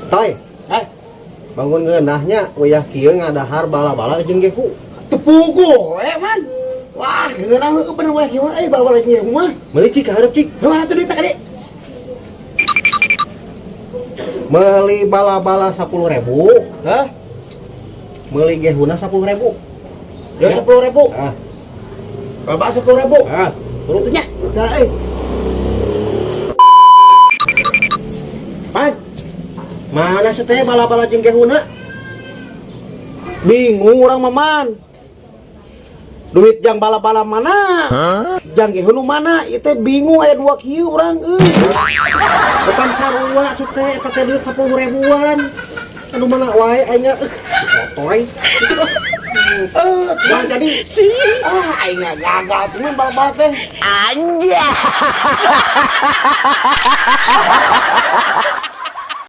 Toy, Eh, bangun ngeunahnya wayah kieu ngadahar bala-bala jeung gehu. Teu puguh we man. Wah, geunah heueuh bener we kieu mah euy bala-bala jeung gehu mah. Meuli cik hareup cik. Nu mana tuh duit tadi? Meuli bala-bala 10.000, Hah? Meuli gehuna 10.000. Ya 10.000. Ah, Bapak 10.000. ah, turun. Nya, udah euy. Pan, Mana sih teh bala-bala jeung gehuna? Bingung urang mah man. Duit jang bala-bala mana? Jang gehu nu mana? Ieu teh bingung aya dua kieu urang euy. Depan sarua sih teh eta teh duit 10 ribuan. Anu mana wae aing si otoy. Eh, Bang jadi ah aing gagal tuh mah bala-bala teh. Anjay.